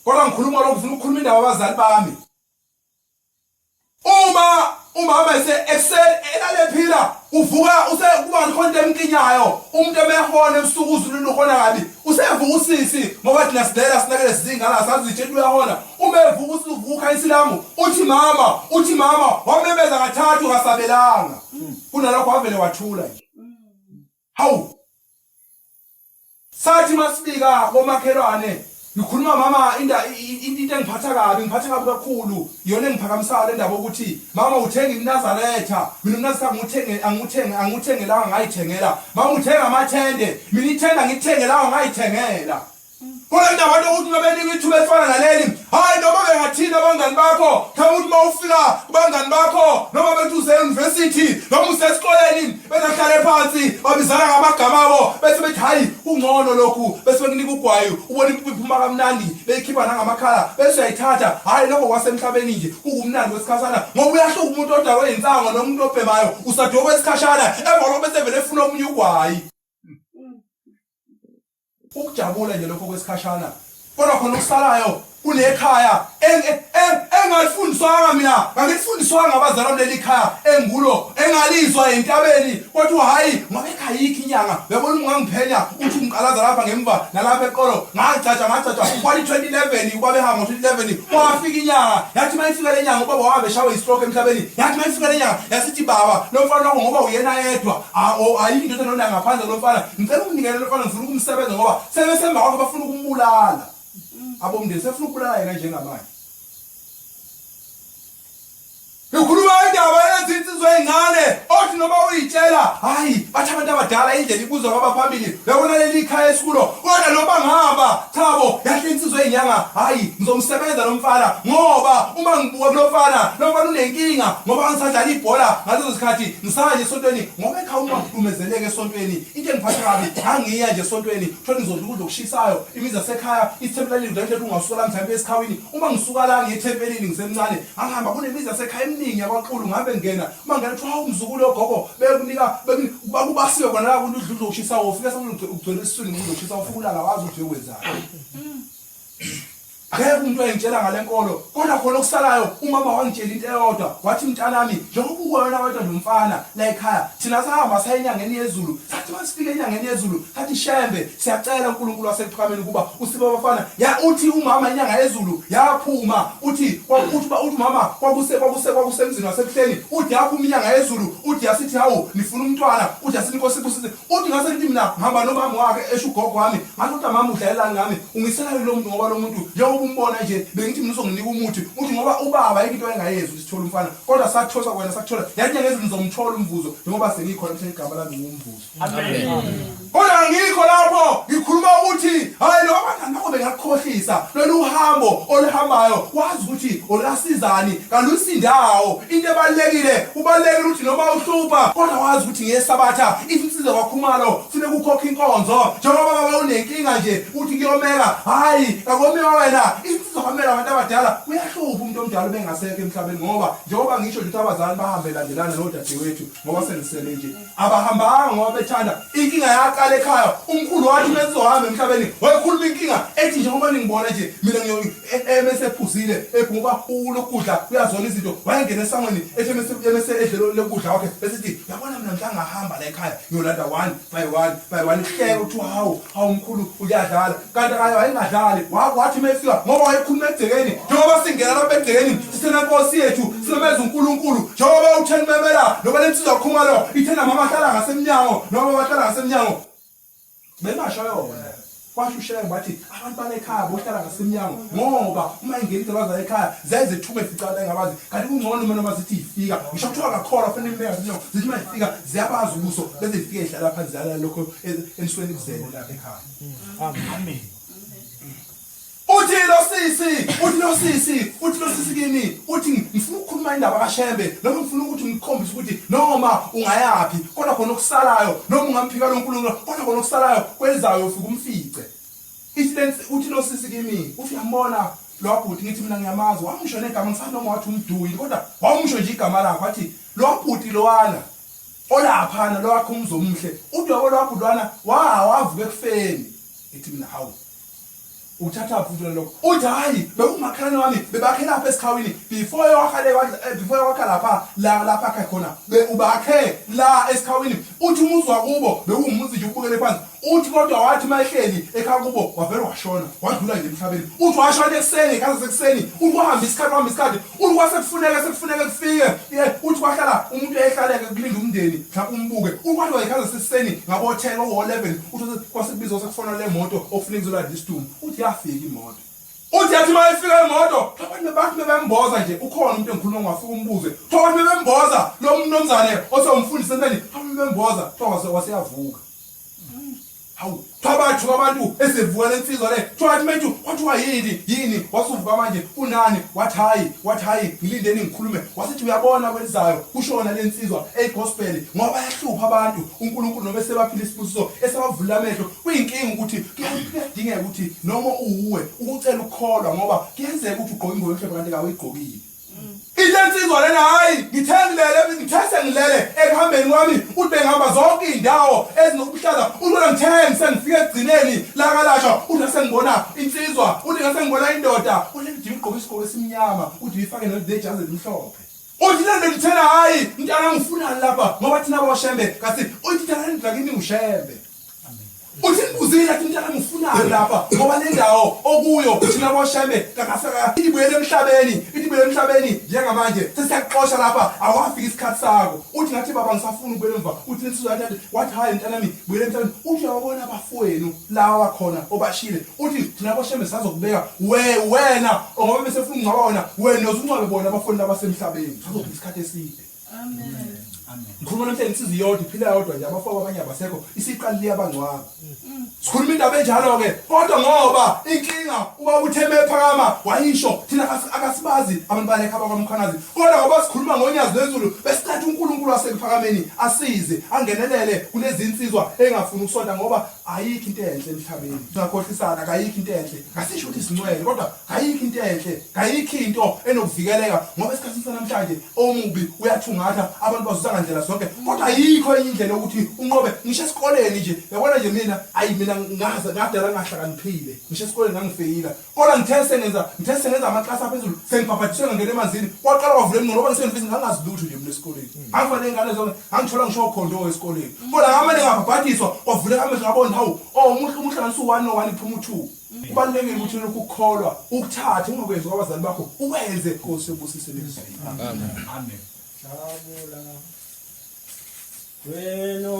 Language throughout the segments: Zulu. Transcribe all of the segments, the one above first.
Kodwa ngikhuluma lokhu ngifuna ukukhuluma indaba abazali bami. Uma umama ese ekuseni elalephila uvuka use kuba khona into emkinyayo umuntu emehona ebusuku uzulula uhona kabi usevuka usisi ngoba thina sidela sinakele sizingane asazitshela uyahona uma evuka usisi uvuka ukhanyisa ilamu uthi mama uthi mama wamemeza kathathu kasabelanga kunalokho wavele wathula nje hawu Sathi masibika komakhelwane ngikhuluma mama inda into engiphatha kabi ngiphatha kabi kakhulu iyona engiphakamisayo le ndaba ukuthi mama uthenga imnazaretha mina umnazaretha ngikuthenge angikuthenge angikuthengelanga ngayithengela mama uthenga amathende mina ithenda ngithengelanga ngayithengela Kodwa kunabantu ukuthi uma benikwa ithuba elifana naleli, hhayi noma bengathini abangani bakho, mhlawumbe ukuthi uma ufika kubangani bakho noma bethi use-university noma usesikoleni bezahlale phansi babizana ngamagama abo bese bethi hhayi kungcono lokhu bese bekunika ugwayi ubona impuphu iphuma kamnandi beyikhipha nangamakhala bese uyayithatha hhayi lokho kwasemhlabeni nje kukumnandi kwesikhashana ngoba uyahluka umuntu odakwe yinsango nomuntu obhemayo usadokwe kwesikhashana emva kwalokho bese vele efuna omunye ugwayi. Ukujabula nje lokho kwesikhashana kodwa khona okusalayo kunekhaya engalifundiswanga mina ngangilifundiswanga abazali bami leli khaya engulo engalizwa entabeni kodwa hhayi ngoba ekhaya yikho inyanga uyabona uma ungangiphenya uthi ungiqalaza lapha ngemva nalapha eqolo ngacatsha ngacatsha kwathi 2011 ubaba ehamba ngo-2011 kwafika inyanga yathi uma ifika le nyanga ubaba wabe eshawe i-stroke emhlabeni yathi uma ifika le nyanga yasithi baba lo mfana wakho ngoba uyena yedwa ayikho into enona ngaphandle lo mfana ngicela umnikele lo mfana ngifuna ukumsebenza ngoba sebesemva kwakho bafuna ukumbulala abomndeni sefuna ukubulala yena njengamanje Ngikhuluma indaba ethi insizwa encane othi noma uyitshela hayi bathi abantu abadala indlela ibuzwa kwabaphambili uyabona leli khaya esikulo kodwa noma ngihamba chabo yahle insizwa eyinyanga hayi ngizomsebenza lo mfana ngoba uma ngibuka kulo mfana lo mfana unenkinga ngoba ngisadlala ibhola ngalezo zikhathi ngisaya nje esontweni ngoba ekhaya uma ngihlukumezeleke esontweni into engiphatha kabi ngangiya nje esontweni kuthiwa ngizodla ukudla okushisayo imizi yasekhaya ithempeli lalidla indlela ungasuka la mhlawumbe esikhawini uma ngisuka la ngiye ethempelini ngisemncane ngangihamba kunemizi yasekhaya eminingi yakwaXulu ngihambe ngingena uma ngingena kuthiwa hawu mzukulu ogogo bekunika bakubasiwe kona la kuntu udla udla okushisayo ufika ugcwele esiswini ngokudla okushisayo ufika ulala wazi ukuthi uyokwenzani Akekho umuntu wayengitshela ngale nkolo kodwa khona okusalayo umama wangitshela into eyodwa wathi mntanami njengoba uwena wedwa nje umfana la ekhaya thina sahamba saya enyangeni yezulu sathi masifika enyangeni yezulu sathi shembe siyacela uNkulunkulu wasekuphakameni ukuba usibe abafana ya uthi umama inyanga yezulu yaphuma uthi uthi uthi umama kwakuse kwakuse kwakusemzini wasebuhleni uthi yaphuma inyanga yezulu uthi yasithi hawu nifuna umntwana uthi yasithi inkosi ibusise Uthi ngase ngithi mina ngihamba nomama wakhe esho ugogo wami ngathi kodwa mama udlalelani ngami ungiselani lo muntu ngoba lo muntu njengoba umbona nje bengithi mina uzonginika umuthi uthi ngoba ubaba ayikho into ayengayenzi ukuthi sithole umfana kodwa sathosa kwena sakuthola yathi ngezi ngizomthola umvuzo njengoba sengikhona mhlawumbe igama lami ngumvuzo kodwa angikho lapho ngikhuluma ukuthi hayi lo abangani bakho bengakukhohlisa lolu hambo oluhambayo wazi ukuthi olasizani kalusindawo into ebalulekile kubalulekile ukuthi noma uhlupha kodwa wazi ukuthi ngesabatha ithi insizwa kwakhumalo funeka ukhokhe inkonzo njengoba baba unenkinga nje uthi kuyomeka hayi kakomiwa wena insizwa kwamela abantu abadala kuyahlupha umuntu omdala ubengasekho emhlabeni ngoba njengoba ngisho nje ukuthi abazali bahambe landelana nodadewethu ngoba sengisele nje abahambanga ngoba bethanda inkinga yaqala ekhaya umkhulu wathi uma sizohamba emhlabeni wayekhuluma inkinga ethi njengoba ningibona nje mina emesephuzile ebhuba ulokudla uyazona izinto wayengena esangweni ethi emese edlelo lokudla wakhe besithi yabona mina mhla ngahamba la ekhaya ngiyolanda one by one by one kuhleka kuthiwa hawu hawu mkhulu uyadlala kanti akaye wayengadlali wathi uma efika ngoba wayekhuluma egcekeni njengoba singena lapha egcekeni sithena nkosi yethu simemeza uNkulunkulu njengoba utheni memela noma lensizwa khumalo ithena mama hlala ngasemnyango noma bahlala ngasemnyango bengasho yona kwasho ushenge bathi abantu balekhaya bohlala ngasemnyango ngoba uma ingena idolwaza ekhaya zayizethuma eficana engabazi kanti kungcono uma noma zithi ifika ngisho kuthiwa kakholwa fanele imeka ngasemnyango zithi uma ifika ziyabazi ubuso bese zifike ihlala phansi ziyalala lokho enisuke kuzele lapha ekhaya Amen. Uthi lo sisi, uthi lo sisi, uthi lo sisi kimi, uthi ngifuna ukukhuluma indaba kaShembe noma ngifuna ukuthi ngikukhombise ukuthi noma ungayaphi kodwa khona okusalayo noma ungamphika lo Nkulunkulu kodwa khona okusalayo kwelizayo ufika umfice. Ithi lensi uthi lo sisi kimi, uthi uyambona lo bhuti ngithi mina ngiyamazi wamusho negama ngisazi noma wathi umduyi kodwa wamusho nje igama lakhe wathi lo bhuti lowana olaphana lowakhe umzi omuhle uthi uyabo lo bhuti lwana wavuka ekufeni. Ngithi mina hawu. Uthatha futhi lokho. Uthi hayi bekumakhelwane wami bebakhe lapha esikhawini before wakha le before wakha lapha la lapha akhe khona be ubakhe la esikhawini. Uthi umuzi wakubo bekuwumuzi nje ubukele phansi. Uthi kodwa wathi mayehleli ekhaya kubo wavele washona wadlula nje emhlabeni. Uthi washona ekuseni ngekhathi sekuseni. Uthi wahamba isikhathi wahamba isikhathi. Uthi kwase kufuneka sekufuneka kufike. Uthi kwahlala umuntu ehlaleke kulinda umndeni mhlawumbe umbuke. Uthi kwathi wayekhaza sekuseni ngabo 10 o 11 uthi kwase kubizwa sekufonwa le moto okufuneka izolanda isidumbu. Uthi yafika imoto. Uthi yathi uma ifika imoto, abantu bathi bebemboza nje, ukhona umuntu engikhuluma ngwafika umbuze. Kuthiwa abantu bebemboza lo mnumzane osewumfundisi entweni, abantu bebemboza, kuthiwa waseyavuka. Hawu, kuthiwa bathuka abantu esevuka le nsizwa le. Kuthiwa wathi methu, kwathiwa yini? Yini? Wasuvuka manje unani? Wathi hayi, wathi hayi, ngilindeni ngikhulume. Wasethi uyabona kwelizayo, kushona le nsizwa eyigospel ngoba bayahlupha abantu. uNkulunkulu noma esebaphile isibusiso esebavulile amehlo kuyinkinga ukuthi kuyadingeka ukuthi noma uwuwe ukucela ukukholwa ngoba kuyenzeka ukuthi ugqoke ingubo emhlophe kanti kawuyigqokile. Ile nsizwa lena hayi ngithe ngilele ngithe sengilele ekuhambeni kwami uthi bengihamba zonke iy'ndawo ezinokubuhlaza uthi wena ngithe sengifike ekugcineni lakalasha uthi ngasengibona insizwa uthi ngasengibona indoda uthi ngidinga ugqoke isigqoko esimnyama uthi uyifake nejazi elimhlophe. Uthi le nto ngithena hayi mntana ngifunani lapha ngoba thina boshembe kasi uthi thina ndla kimi ushembe. Uthi ngibuzile athi mntana ngifunani lapha ngoba le ndawo okuyo thina boshembe kakasaka ibuyele emhlabeni ithi ibuyele emhlabeni njengamanje sesiyakuxosha lapha awafika isikhathi sakho. Uthi ngathi baba ngisafuna ukubuyela emva uthi insizwa yathi wathi hayi mntanami buyela emhlabeni uthi uyabona abafowenu lawa khona obashile uthi thina boshembe sazokubeka we wena ngoba besefuna ungcwaba wena wena uzungcwabe bona abafowenu labasemhlabeni sazophila isikhathi eside. Amen. Amen. Ngikhuluma namhlanje insizwa iyodwa iphila yodwa nje abafowabo abanye abasekho isiqalile yabangcwaba. Sikhuluma indaba enjalo ke kodwa ngoba inkinga uba utheme ephakama wayisho thina akasibazi abantu balekha bakwaMkhwanazi kodwa ngoba sikhuluma ngonyazi lwezulu besicathi uNkulunkulu wasekuphakameni asize angenelele kulezi insizwa engafuni ukusonta ngoba ayikho into enhle emhlabeni. Singakhohlisana kayikho into enhle. Kasisho ukuthi sincwele kodwa kayikho into enhle, kayikho into enokuvikeleka ngoba esikhathini sanamhlanje omubi uyathungatha abantu bazuza ngandlela zonke kodwa ayikho enye indlela yokuthi unqobe ngisho esikoleni nje yabona nje mina ayi mina ngaze ngadala ngahlakaniphile ngisho esikoleni ngangifeyila kodwa ngithe sengenza ngithe sengenza amaklasi aphezulu sengibhabhadiswe ngangena emanzini kwaqala kwavula ingqondo ngoba ngisenifisi ngangazi lutho nje mina esikoleni ngangifane ingane zonke ngangithola ngisho okhondo esikoleni kodwa ngamane ngabhabhadiswa kwavuleka amehlo ngabona hawu oh umuhle umuhlanganisa u-1 no-1 kuphuma u-2. Kubalulekile ukuthi lokhu ukukholwa ukuthathe ungakwenzi kwabazali bakho ukwenze Nkosi ebusise lezwi. Amen. Amen. Jabula. Wena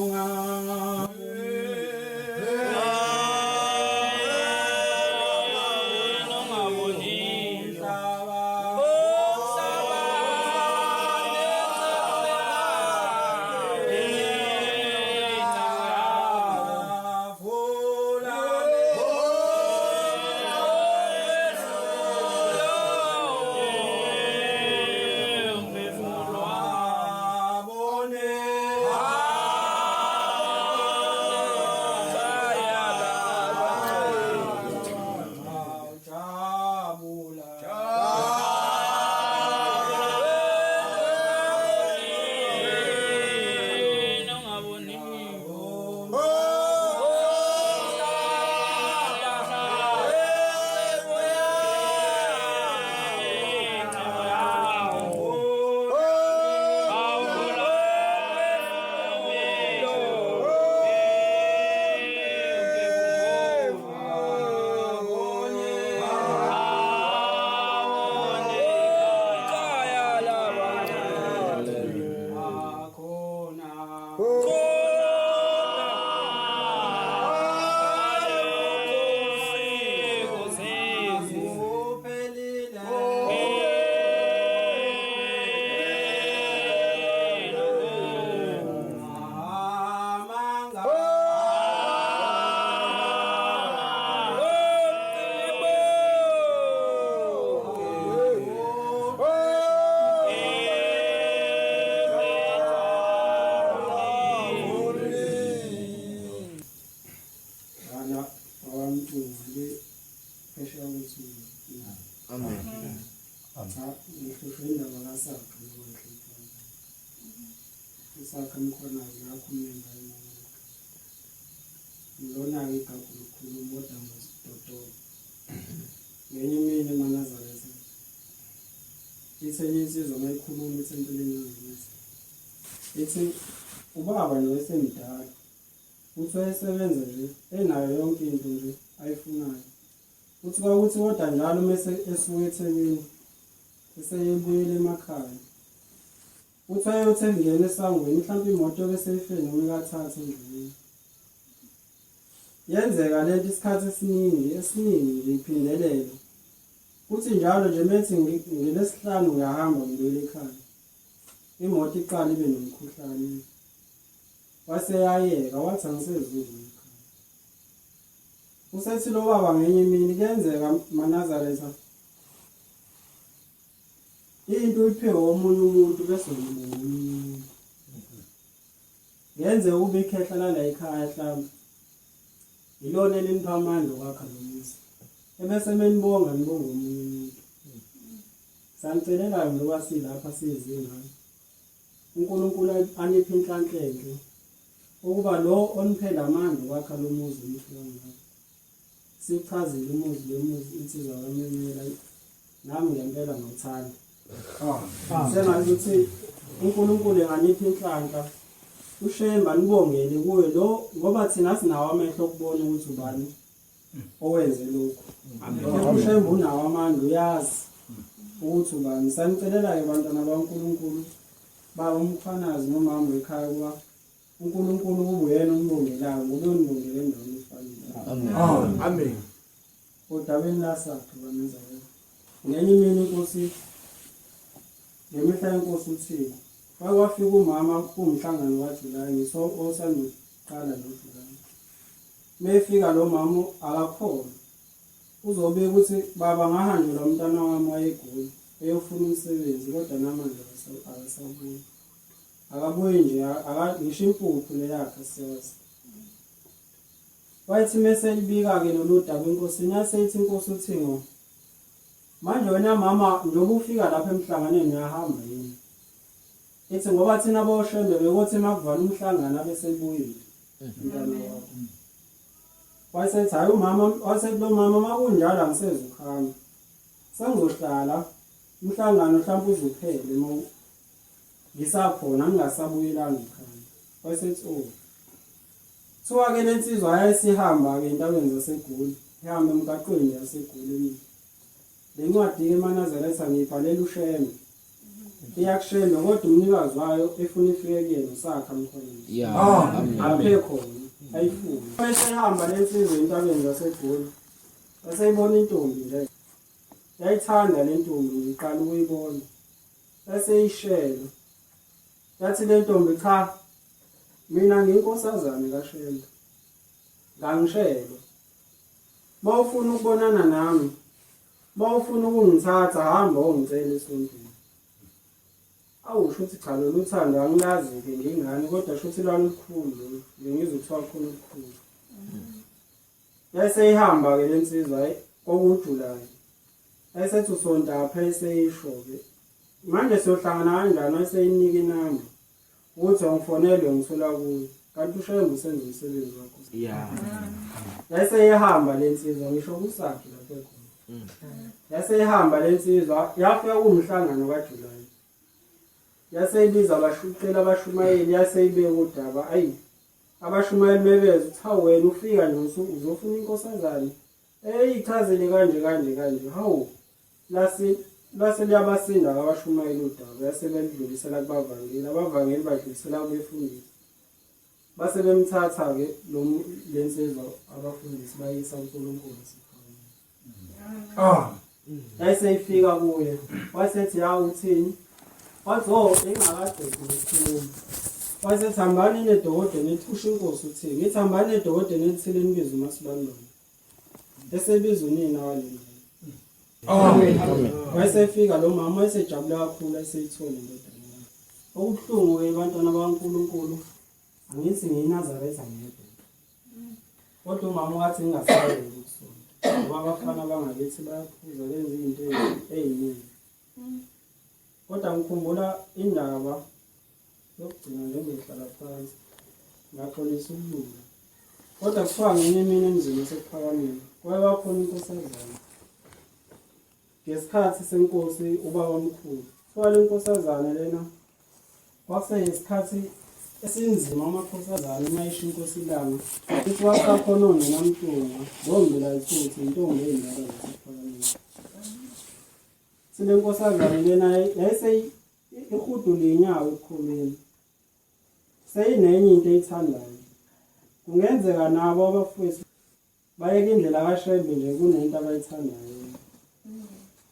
Bana abamtunga le phesheya kwethuna. Amen. Cha, ngihlushwe indaba kaSakha noma ngihlupha. USakha Mkhwanazi ngakhuluma ngaye mama. Ngilona-ke igagu lokukhuluma kodwa ngizododoba. Ngenye imini emaNazaretha ithi enye insizwa uma ikhuluma ethempelini langakithi ithi ubaba nje wayesemdala uthi wayesebenza nje enayo yonke into nje ayifunayo uthi kwakuthi kodwa njalo uma esuka eThekwini eseyebuyela emakhaya uthi wayeyothi engena esangweni mhlawumbe imoto bese ife noma ikathatha endleleni Yenzeka lento isikhathi esiningi esiningi nje iphindelela. Kuthi njalo nje methi ngelesihlanu ngiyahamba ngibuyela ekhaya. Imoto iqala ibe nomkhuhlane. Wase yayeka wathi angisezuku ekhaya. Usethi lo baba ngenye imini kuyenzeka maNazaretha into uyiphiwe omunye umuntu bese ubonga omunye umuntu. Ngenzeka ube ikhehla lala ekhaya hlampe ilona elinipha amandla okwakha lo muzi ebese menibonga nibonga omunye umuntu sanicelelayo njengoba silapha siyizingane uNkulunkulu aniphe inhlanhla enhle ukuba lo oniphe lamandla okwakha lo muzi omuhle kangaka sichazile umuzi lomuzi insizwa kaMemela nami ngempela ngawuthanda sengathi ukuthi uNkulunkulu enganipha inhlanhla uShemba nibongele kuye lo ngoba thina sinawo amehlo okubona ukuthi ubani owenze lokhu uShemba unawo amandla uyazi ukuthi ubani sanicelela-ke bantwana baNkulunkulu baba umkhwanazi nomama wekhaya kuba uNkulunkulu kube uyena ombongelayo ngoba uyonibongela endaweni efanele. Amen. Amen. Odabeni lasakhe banazaretha. Ngenye imini inkosi ngemihla yenkosi uThixo kwake kwafika umama kuwumhlangano kaJulayi ngiso osandukuqala noJulayi. Mefika lo mama akakholwa uzobika ukuthi baba ngahanjelwa umntana wami wayegula eyofuna umsebenzi kodwa namanje akasabuyi. Akabuyi nje ngisho impuphu leyakhe siyazi. Wayethi mese ibika-ke lolu daba enkosini yase ithi inkosi uThingo manje wena mama njengoba ufika lapha emhlanganweni uyahamba yini? Ithi ngoba thina boshembe bekuthi makuvala umhlangano abe sebuyile umntana wakho. Wayesethi hhayi umama wayesethi lo mama makunjalo angisezukuhamba sengizohlala umhlangano mhlawumbe uzuphele ngisakhona ngingasabuyelanga ekhaya wayesethi oh kuthiwa-ke le nsizwa yayisihamba-ke entabeni zaseGoli ihamba emgaqweni yaseGoli emile le ncwadi-ke emaNazaretha ngiyibhalela uShembe iyakushembe kodwa umnikazi wayo efuna ifike kuyena usakha mkhoneni lapho ekhona ayifuni esehamba le nsizwa entabeni zaseGoli yaseyibona intombi nje yayithanda le ntombi ngiqala ukuyibona Yaseyishela. Yathi le ntombi cha mina ngiyinkosazane kaShembe. Ngangishelwa. Mawufuna ukubonana nami, mawufuna ukungithatha hamba ongicela esontweni. Awu shuthi cha lolu thando angilazi-ke ngingane kodwa shuthi lwalukhulu lolu ngingizwa kuthiwa khona olukhulu. Yayiseyihamba-ke le nsizwa hayi kwakuwuJulayi. Ayesethi usontaphi eseyisho-ke manje siyohlangana kanjani wayeseyinika inamba ukuthi angifonelwe ngithola kuyo kanti ushembe usenza umsebenzi wakho yayiseyihamba le nsizwa ngisho kusakhe lapho ekhona yayiseyihamba le nsizwa yafika kuwumhlangano kaJulayi yaseyibiza abashucela abashumayeli yaseyibeka udaba ayi abashumayeli bebeza ukuthi hawu wena ufika nje uzofuna inkosazane Eyichazile kanje kanje kanje hawu lase lase liyabasinda abashumayeli udaba yase belidlulisela kubavangeli abavangeli badlulisela kubefundisi base bemthatha ke lo lensizwa abafundisi bayisa uNkulunkulu siphakeme ah yayiseyifika kuye wasethi ya uthini wathi oh engakaqedi ukukhuluma wasethi hambani nedokodeni ethi usho inkosi uthini ngithi hambani nedokodeni elithile nibize uMasibanibani esebiza unina walendlela Amen. Wayesefika lo mama wayesejabula kakhulu eseyithola indodana yakhe. Okubuhlungu-ke bantwana bakaNkulunkulu angithi ngiyiNazaretha ngedwa. Kodwa umama wathi ngingasayeki ukusonta ngoba abafana bangakithi bayaphuza benza izinto ey'ningi. Kodwa ngikhumbula indaba yokugcina nje ngihlala phansi ngaxolisa ukulula. Kodwa kuthiwa ngenye imini emzini waseKuphakameni. Kwaye kwakhona inkosazana ngesikhathi senkosi ubabamkhulu. Kuthiwa le nkosazane lena kwakuseyisikhathi esinzima amakhosazane uma isho inkosi ilanga. Futhi kwakusakhona onina Mntungwa, ngombila ithuthu, intombi eyindala zasePhakameni. Sile nkosazane lena yayiseyihudula inyawo ekukhuleni. Seyinenye into eyithandayo. Kungenzeka nabo abafowethu Bayeke indlela kaShembe nje kunento abayithandayo.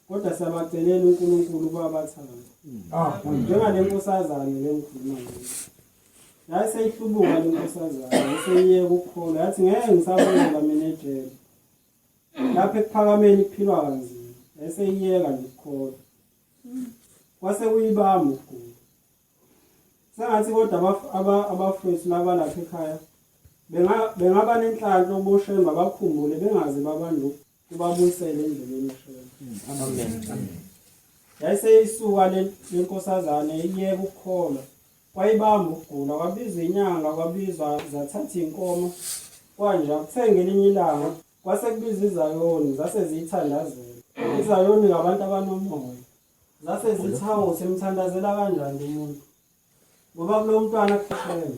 Kodwa siyabacelela uNkulunkulu ukuba abathande. Ah, njengale nkosazane le ngikhuluma ngayo. Yayiseyihlubuka le nkosazane, yayiseyiyeka ukukholwa, yathi ngeke ngisabuyela mina ejele. Lapha ekuphakameni kuphilwa kanzima. Yayiseyiyeka nje ukukholwa. Kwase kuyibamba ukugula. Sengathi kodwa abafowethu laba lapha ekhaya bengaba nenhlanhla ukuboshemba bakhumbule bengaze babantu kubabuyisele endleleni yeshemba. Amen. Yayiseyisuka le nkosazane iyeka ukukholwa. Kwayibamba ukugula, kwabizwa inyanga, kwabizwa zathatha inkomo. Kwanja kuthe ngelinye ilanga kwase kubizwa izayoni zase ziyithandazela. Izayoni ngabantu abanomoya. Zase zithi hawu simthandazela kanjani lo muntu? Ngoba kulo mntwana kushembe.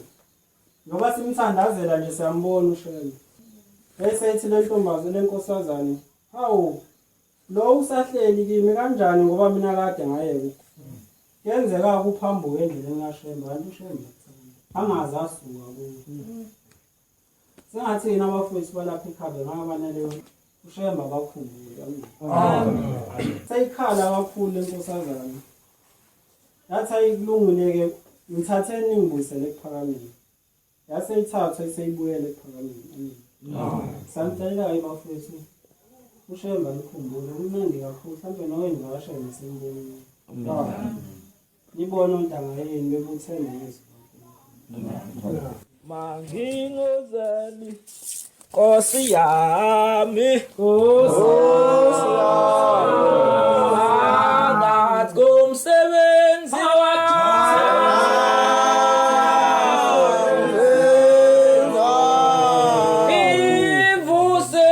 Ngoba simthandazela nje siyambona ushembe. Bese ethi le ntombaze le nkosazane, hawu lo usahleli kimi kanjani ngoba mina kade ngayeka. Kuyenzeka ukuphambuka endleleni kaShembe kanti uShembe angaze asuka kuwe. Sengathi yena abafowethu balapha ekhaya bengaba naleyo uShembe abakhumbule. Amen. Seyikhala kakhulu lenkosazana. Yathi ayikulungile-ke ngithatheni ningibuyisele ekuphakameni. Yase ithathwa iseyibuyele ekuphakameni. Amen. Sangicelela-ke bafowethu uShembe anikhumbule kumnandi kakhulu mhlawumbe nowe nivakashele nasembonweni. Nibone ontanga yenu bebuthene ngezwi likaNkulunkulu. Mangingozeli Nkosi yami Nkosi yami Phakathi komsebenzi Ivuse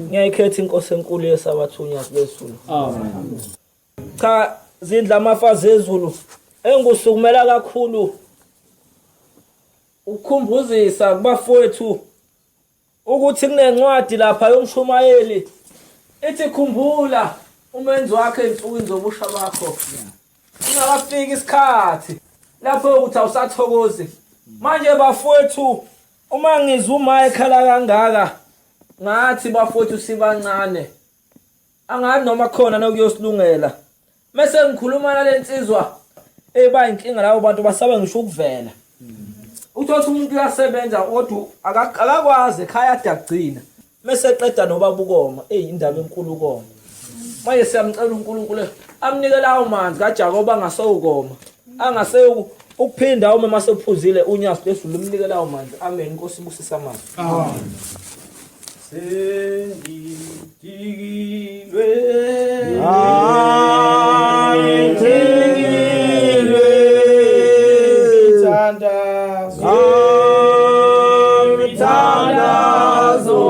Ngiyayikhetha inkosi enkulu yesabathunya sibesulu. Amen. Cha zindla amafazi ezulu engusukumela kakhulu ukukhumbuzisa kubafowethu ukuthi kunencwadi lapha yomshumayeli ithi khumbula umenzi wakhe ezinsukwini zobusha bakho ungakafiki isikhathi lapho ukuthi awusathokozi manje bafowethu uma ngizwa uma ekhala kangaka ngathi bafowethu sibancane angazi noma khona nokuyosilungela mese ngikhuluma nalensizwa eba inkinga labo bantu basaba ngisho ukuvela uthola umuntu uyasebenza kodwa akakwazi ekhaya ade agcina mese eqeda nobaba ukoma eyi indaba enkulu ukoma manje siyamcela uNkulunkulu amnike lawo manzi kaJakobe angasewukoma angase ukuphinda uma masephuzile unyazi lwezulu lumnike lawo manzi amen inkosi ibusise amanzi amen Sengidikilwe Ngidikilwe Mithandazo Mithandazo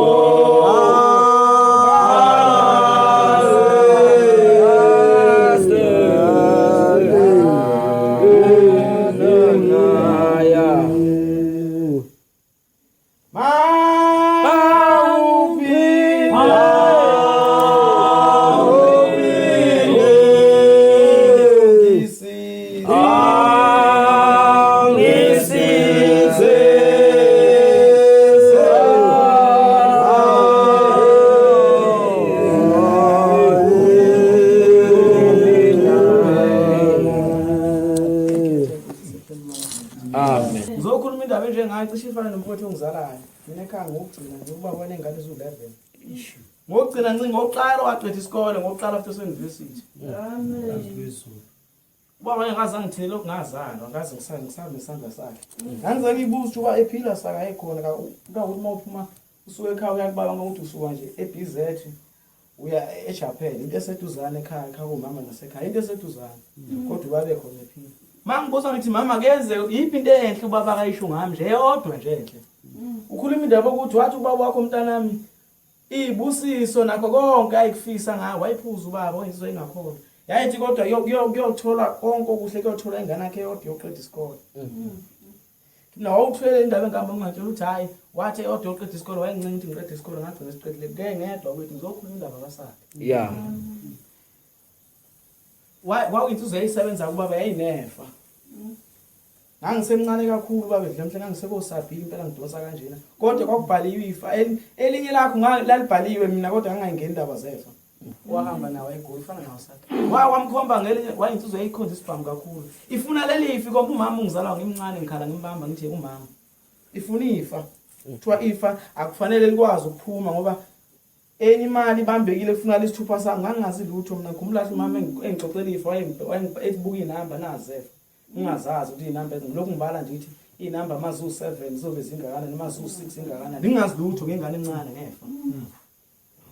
Amen. Ngizokhuluma indaba enjengayo cishe ifana nomfowethu ongizalayo. Mina ekhaya ngokugcina nje ukuba wanengane eziwu-11. Ngokugcina nci ngokuqala waqeda isikole ngokuqala futhi ese-university. Amen. Ubaba wayengaze angithini lokhu ngazalwa ngaze ngisambe isandla sakhe. Ngangize ngiyibuza ukuthi uba ephila sakayekhona kakuthi uma uphuma Usuke ekhaya uya kubaba ngokuthi usuka nje eBZ uya eJapan into eseduzane ekhaya ekhaya kumama nasekhaya into eseduzane mm. kodwa ubabe khona ephila. Mangibuza ngithi mama kuyenzeka yiphi into enhle ubaba akayisho ngami nje eyodwa nje enhle. Mm. Ukhuluma indaba ukuthi wathi ubaba wakho mntanami izibusiso nakho konke ayikufisa ngawe wayiphuza ubaba wayizwe engakhona. Yayithi kodwa kuyothola konke okuhle kuyothola ingane yakhe eyodwa yoqeda isikole. Mm. Mina wawuthwele indaba engihamba ngingatshela ukuthi hhayi wathi eyodwa yoqeda isikole wayengincenga ukuthi ngiqede isikole ngagcina siqedile ke ngedwa kwethu ngizokhuluma indaba kaSakhe. Yeah. Kwakuyinsizwa yayisebenza kubaba yayinefa. Ngangisemncane kakhulu baba edla mhla ngangisekosabhili impela ngidonsa kanjena. Kodwa kwakubhaliwe ifa elinye lakho lalibhaliwe mina kodwa ngangayingeni indaba zefa. Wahamba nawo eGoli ufana nawo Sathane. Wa wamkhomba ngelinye wayinsizwa eyikhonza isibhamu kakhulu. Ifuna leli ifi komba umama ungizala ngimncane ngikhala ngimbamba ngithi umama. Ifuna ifa. Kuthiwa ifa akufanele likwazi ukuphuma ngoba enye imali ibambekile kufuna lesithupha sami ngangingazi lutho mina ngikhumbula kahle umama engixoxela ifa wayebuka inamba nazefa. Ngingazazi ukuthi inamba ngilokhu ngibala nje ngithi inamba mazu 7 zizobe zingakanani mazu 6 zingakanani. Ngingazi lutho ngengane encane ngefa.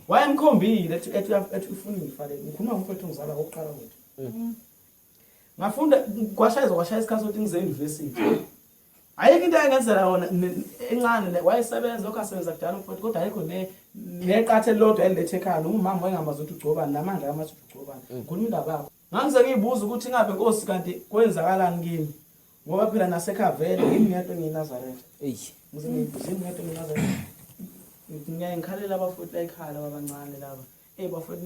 Wayemkhombile ethi ethi ethi ufuna ifa le. Ngikhuluma ngomfowethu ngizala kokuqala kwethu. Mm. Ngafunda kwashaya kwashaya isikhathi sokuthi ngize university. Ayikho into ayengenzela yona encane le wayesebenza lokho asebenza kudala umfowethu kodwa ayikho ne neqathe lodwa elilethe ekhaya noma umama wayengamazi ukuthi ugcobani namanje akamazi ukuthi ugcobani. Mm. Ngikhuluma indaba yakho. Ngangize ngiyibuza ukuthi ingabe Nkosi kanti kwenzakalani kimi. Ngoba phela nasekhaya vele yimi ngedwa engiyiNazaretha. Eish. Ngize ngiyibuze yimi ngedwa engiyiNazaretha. Ngiyaye ngikhalela abafowethu la ekhaya laba abancane laba. Ey bafowethu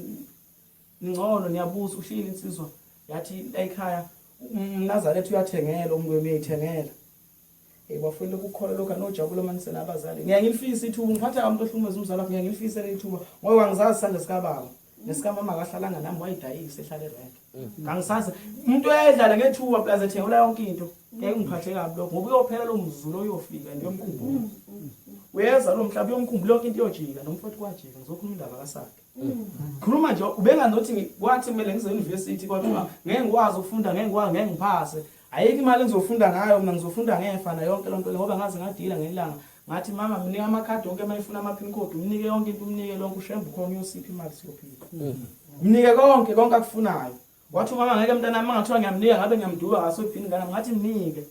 ningcono niyabuza ushiyile insizwa yathi la ekhaya umNazaretha uyathengela umuntu uyayithengela. Hey bafowethu lokhu ukukholwa lokhu anojabula uma nisenabazali. Ngiyaye ngilifise ithuba ngiphatha umuntu ohlukumeza umzali wakhe ngiyaye ngilifise leli thuba ngoba angizazi isandla sikababa. Nesikamama akahlalanga nami wayidayisa ehlala erenke. Ngangisazi umuntu oyedlala ngethuba plus ethengela yonke into. Ngeke ngiphathe kabi lokho ngoba uyophela lo mzulu oyofika and uyomkhumbula. Uyeza lo mhlaba uyomkhumbula yonke into iyojika nomfowethu kwajika ngizokhuluma indaba kaSakhe. Khuluma nje ubenganothi kwathi kumele ngize university kodwa ngeke ngikwazi ukufunda ngeke ngikwazi ngeke ngiphase. Ayikho imali engizofunda ngayo mina ngizofunda ngefa nayo yonke lonto le ngoba ngaze ngadila ngelanga ngathi mama mnike amakhadi onke uma efuna ama-pin code umnike yonke into umnike lonke ushembe ukhona uyosipha imali siyophila mm. mnike konke konke akufunayo wathi umama ngeke mntanami mangathiwa ngiyamnika ngabe ngiyamduba ngasobhini ngana ngathi mnike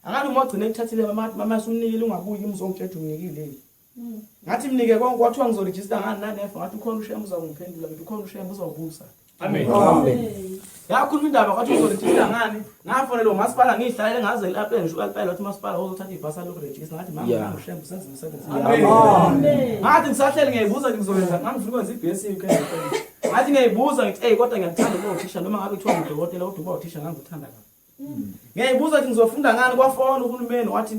angathi uma ogcine ekuthathile mama mama sumnikile ungabuyi kimi uzongitshela umnikile mm. ngathi mnike konke wathiwa ngizorejista ngani nanefa ngathi ukhona ushembe uzawungiphendula ngithi ukhona ushembe uzawubusa Amen. Amen. Yakhuluma indaba kwathi uzorejista ngani? Ngafonela umasipala ngihlalele ngaze lapha ngisho alipela wathi umasipala uzothatha ibhasa lokurejista ngathi mama yeah. Ushembe usenza umsebenzi. Amen. Ngathi ngisahleli ngiyayibuza ngizoyenza ngangifuna ukwenza i-BSc UK. Ngathi ngiyayibuza ngithi hey kodwa ngiyakuthanda ukuba uthisha noma ngabe kuthiwa ngudokotela kodwa uba uthisha ngangikuthanda kabi. Ngiyayibuza ukuthi ngizofunda ngani kwafona uhulumeni wathi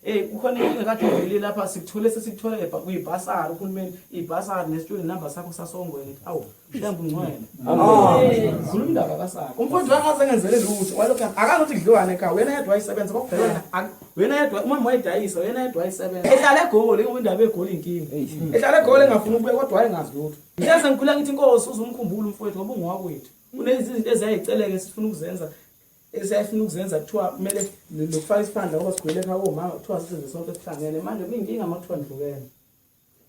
eh kukhona inkinga kade ivelile lapha sikuthole sesikuthole kuyibhasari uhulumeni ibhasari ne-student number sakho sasongweni ngithi awu shembe ungcwele. Amen. Khuluma indaba kasakho. Umfowethu akaze ngenzele lutho walokhu akanothi kudliwane ekhaya wena yedwa wayisebenza kwakuphela wena yedwa umama wayidayisa wena yedwa wayisebenza. Ehlala eGoli ngoba indaba yeGoli inkinga. Ehlala eGoli engafuni ukubuya kodwa wayengazi lutho. Ngiyase ngikhula ngithi inkosi uzumkhumbula umfowethu ngoba ungowakwethu. Kunezinto eziyayiceleka esifuna ukuzenza esiyayifuna ukuzenza kuthiwa kumele lokufaka isiphandla ngoba sigwele ekhaya komama kuthiwa sisenze sonke sihlangene manje kuyinkinga uma kuthiwa nihlukene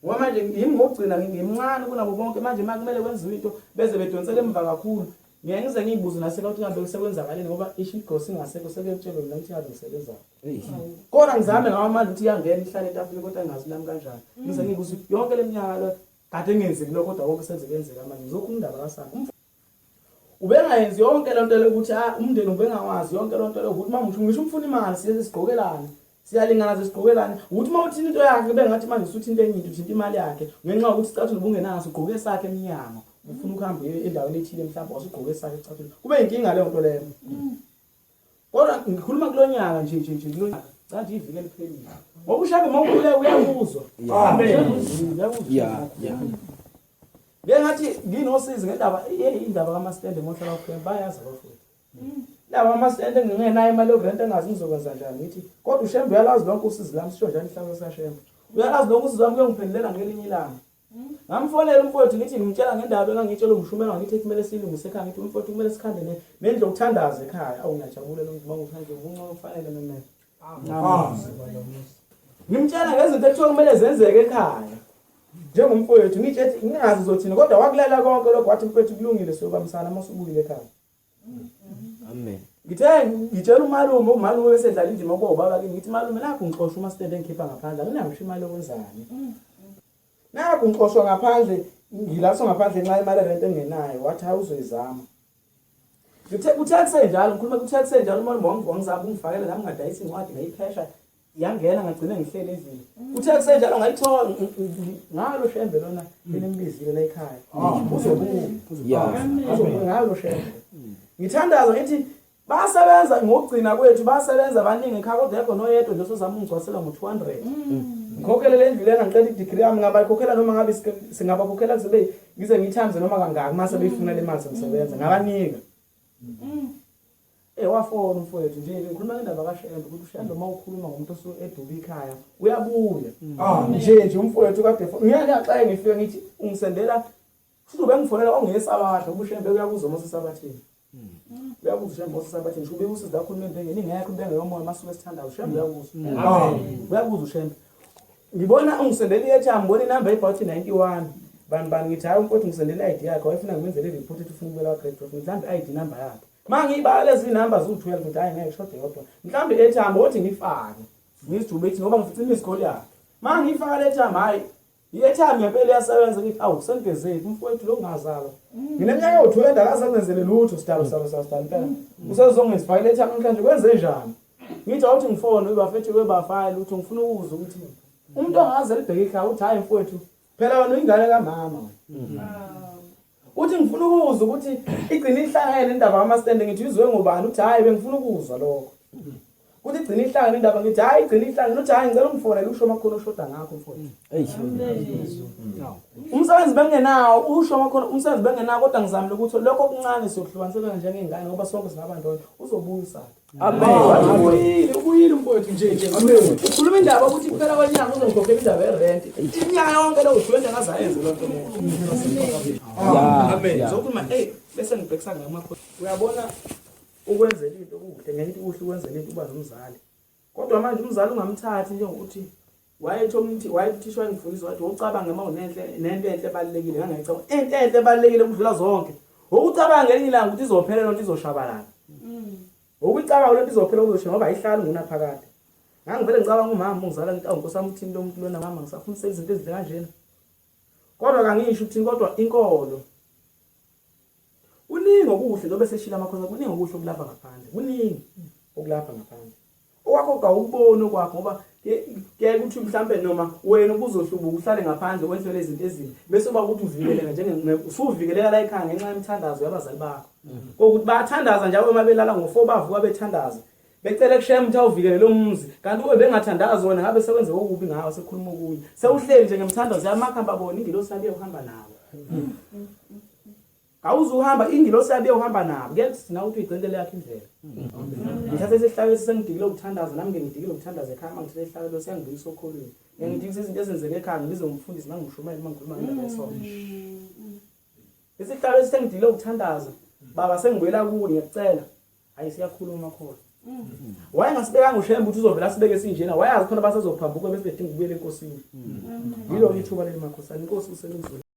ngoba manje yimi ngokugcina ngimncane kunabo bonke manje uma kumele kwenziwe into beze bedonsele emva kakhulu ngiye ngize ngiyibuze naseka ukuthi ngabe sekwenzakaleni ngoba isho igosi ingasekho sekuyotshelwa mina ukuthi ngabe ngisebenzayo kodwa ngizame ngawo amandla ukuthi iyangena ihlale etafuleni kodwa ngingazi lami kanjani ngize ngiyibuze yonke le minyaka le kade ngenzeki lokho kodwa konke senze kuyenzeka manje ngizokhuluma indaba kasakhe ubengayenzi yonke lento le ukuthi ah umndeni ubengawazi yonke lento le ukuthi mama ngisho umfuna imali siye sigqokelane siyalingana ze sigqokelane ukuthi uma uthini into yakhe kube ngathi manje usuthi into enye into uthinta imali yakhe ngenxa yokuthi isicathulo ubungenaso ugqoke sakhe emnyango ufuna ukuhamba endaweni ethile mhlawumbe wasugqoke sakhe isicathulo kube inkinga leyo nto leyo kodwa ngikhuluma kulonyaka nje nje nje kulonyaka cha nje iviki eliphelile ngoba ushabe uma ukhuleka uyakuzwa Amen. uyakuzwa Yeah, yeah. Ngeke ngathi nginosizi ngendaba hey indaba kamastende ngohlala kuphela bayazi abafowethu. Laba amastende ngingenayo imali yokurent engazi ngizokwenza njani ngithi kodwa uShembe uyalazi lonke usizi lami sisho njani ihlalo sikaShembe. Uyalazi lonke usizi lami kuyongiphendulela ngelinye ilanga. Ngamfonela umfowethu ngithi ngimtshela ngendaba engangitshela umshumela ngithi kumele silungise ekhaya ngithi umfowethu kumele sikhande nendlu yokuthandaza ekhaya. Awu ngiyajabula lo mzimba ngithanda nje uncono kufanele memela. Amen. Ngimtshela ngezinto ekuthiwa kumele zenzeke ekhaya. Njengomfowethu ngitshe ngingazi uzothini kodwa wakulela konke lokho wathi mfowethu kulungile siyobambisana uma usubuyile ekhaya. Amen. Ngithe ngitshela umalume, umalume bese edlala indima kobaba kimi ngithi malume nakhu ngixosha uma stand engikhipha ngaphandle anginayo ngisho imali yokwenzani. Nakhu ngixoshwa ngaphandle ngilaso ngaphandle nxa imali rent engenayo wathi hayi uzoyizama. Ngithe kuthe kusenjalo ngikhuluma kuthe kusenjalo umalume wangizama ungifakela nami ngadayisa incwadi ngayiphesha yangena ngagcina ngihleli endlini. Kuthe kusenjalo ngayithola ngalo shembe lona elimbizile la ekhaya. Uzobuya. Uzobuya ngalo shembe. Ngithandaza ngithi basebenza ngokugcina kwethu basebenza abaningi ekhaya kodwa ekho noyedwa nje osozama ungigcwasela ngo-200 ngikhokhele le ndlu lena ngiqeda i-degree yami ngabayikhokhela noma ngabe singabakhokhela kuze ngize ngiyithamze noma kangaki uma sebeyifuna le mali sengisebenza ngabanika Eh wafona umfowethu nje ngikhuluma ngendaba kaShembe ukuthi uShembe uma ukhuluma ngomuntu osuke eduba ikhaya uyabuya. Nje nje umfowethu kade ngiyaxaye ngifike ngithi ungisendela futhi ubengifonela ongesabatha ubushembe uyakuzwa uma usesabatheni. Uyakuzwa uShembe osesabatheni sho ubeka usizi kakhulu embengeni ingekho imbenge yomoya masuke sithandaza uShembe uyakuzwa. Uyakuzwa uShembe. Ngibona ungisendela i-airtime ngibona inamba ebhawuthi 91 bani bani ngithi hayi umfowethu ngisendela i-ID yakhe wayefuna ngimenzele i-report ethi ufuna ukubuyela kwa-grade 12 mhlawumbe i-ID number yakhe ma ngiyibala lezi number ziwu-12 ngithi hayi ngeke shode yodwa mhlawumbe i-airtime wothi ngifake ngizijube ithi ngoba ngifica imiss call yakhe ma ngiyifaka le airtime hhayi i-airtime ngempela iyasebenza ngithi awu sengigezephi umfowethu lo ngazalwa ngineminyaka ewu-20 akaze angenzele lutho sidalo sidalo sidalo sidalo impela usezongizifakela i-airtime namhlanje kwenze njani ngithi awuthi ngifone webafethu webafayi lutho ngifuna ukuzwa ukuthi umuntu angaze elibheke ekhaya uthi hhayi mfowethu phela wena uyingane kamama wena uthi ngifuna ukuzwa ukuthi igcine ihlangene indaba kamastende ngithi izwe ngobani uthi hhayi bengifuna ukuzwa lokho kuthi igcine ihlangene indaba ngithi hhayi igcine ihlangene uthi hhayi ngicela ungifonele usho makhona oshoda ngakho mfowethu umsebenzi bengenawo usho makhona umsebenzi bengenawo kodwa ngizamile ukuthi lokho okuncane siyokuhlukaniselana njengey'ngane ngoba sonke singabantwana uzobuya usakhe Amen. Ubuyile, ubuyile mfowethu nje nje. Ukhuluma indaba ukuthi kuphela kwenyanga uzongikhokhela indaba yerent. Iminyaka yonke lo uthwele ngazayenze lonto leyo. Amen. Zokhuluma hey bese ngibhekisa ngamakho. Uyabona ukwenzela into kuhle ngeke ukuthi kuhle ukwenzela into uba nomzali. Kodwa manje umzali ungamthathi njengokuthi wayethi umthi wayethisha wangifundisa wathi ucabange uma unenhle nento enhle ebalulekile ngangayicabanga into enhle ebalulekile ukudlula zonke ukucabanga ngelinye ilanga ukuthi izophela lonto izoshabalala ukucabanga lonto izophela kuzosha ngoba ayihlali ngunaphakade ngangivele ngicabanga umama ungizala ngithi awu nkosi yami uthini lo muntu lona mama ngisafuna izinto ezinhle kanjena kodwa kangisho ukuthini kodwa inkolo kuningi okuhle njengoba eseshila amakhosi kuningi okuhle okulapha ngaphandle kuningi okulapha ngaphandle okwakho kawukuboni okwakho ngoba kuyeke ukuthi mhlampe noma wena ubuzohlubuka uhlale ngaphandle wenzelwe izinto ezimbi bese uba ukuthi uvikeleka njenge usuvikeleka la ekhaya ngenxa yemithandazo yabazali bakho kokuthi bayathandaza njalo uma belala ngo-4 bavuka bethandaza becele kushema ukuthi awuvikele lo mzi kanti ube bengathandazi wena ngabe sekwenze okubi ngawe sekukhuluma okunye sewuhleli nje ngemthandazo yamakhamba bona ingilosi yabe uhamba nawe Awuzuhamba ingilosi yabe uhamba nabo. Kuye kuthi nawe uthi uyigcintele yakhe indlela. Ngithathe isihlalo esengidikile ukuthandaza nami ngidikile ukuthandaza ekhaya mangithathe isihlalo siyangibuyisa okholweni. Ngiyangidikisa izinto ezenzeke ekhaya ngibize umfundisi mangishumayela mangikhuluma ngendaba yesonto. Isihlalo esengidikile ukuthandaza baba sengibuyela kuwe ngiyakucela. Hayi siyakhuluma khona. Wayengasibekanga uShembe ukuthi uzovela asibeke sinjena wayazi khona basezophambuka bese bedinga ukubuyela enkosini. Yilo ithuba leli makhosana inkosi usenizweni.